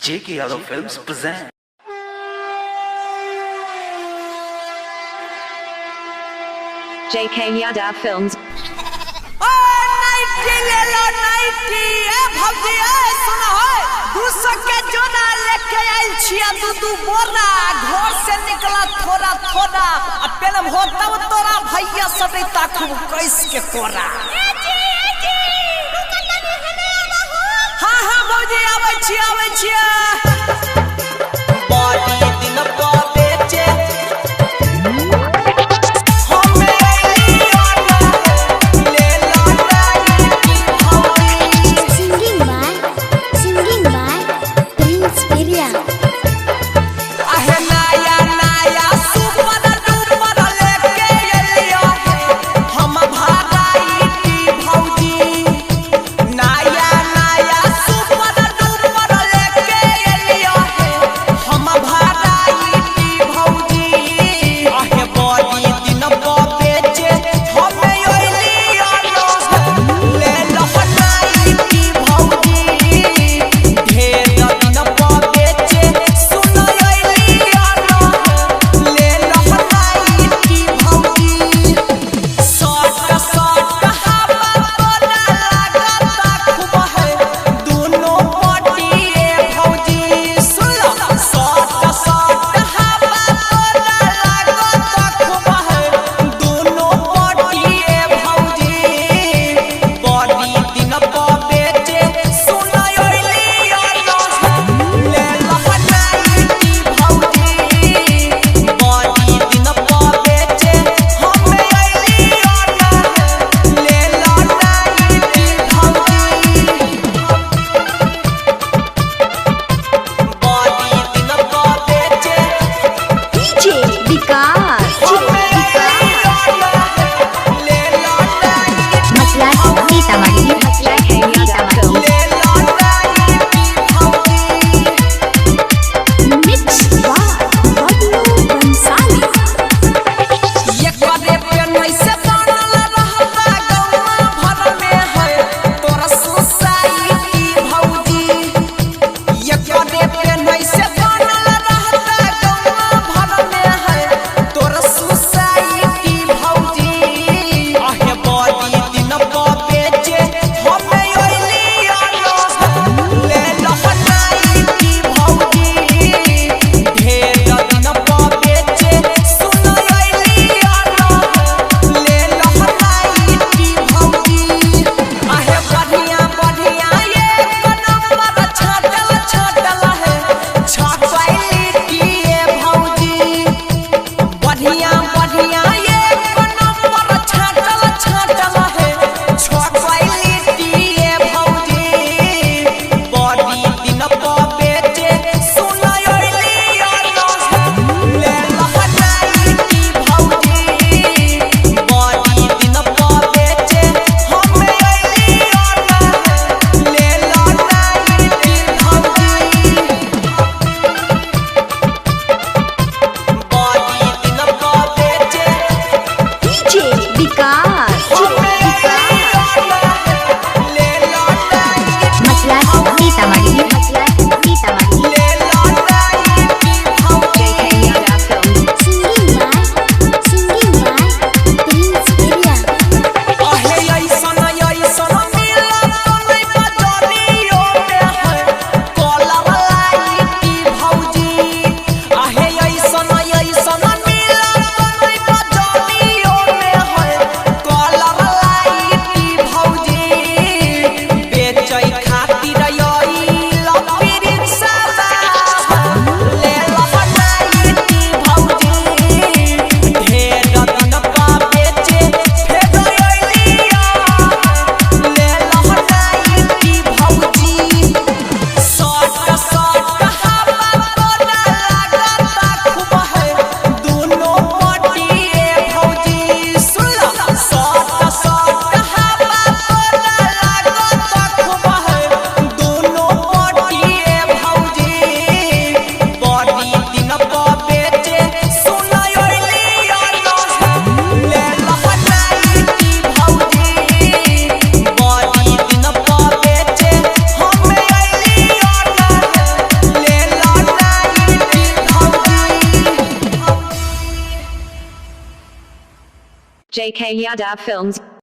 J.K. Yadav Films present. JK Yadav Films. ओ nightie ले लो nightie. ए भौजी, ए सुन हो, 200 के जोड़ा लेके आइल छिया, दू दू बोरा। घर से निकला थोड़ा थोड़ा आ पेलम हो तब तोरा भैया सटैता खूब कैस के कोरा। हाँ हाँ भौजी, आबै छी आबै छिया। बड़ी दिन पर बेचे हमे अइलियो ना, ले लो नाइटी भौजी। Singing by Prince Piria. आहे नया नया सुपर डुपर लेके एलियो हम भागाईटी भौजी। नया नया सुपर डुपर लेके JK Yadav Films.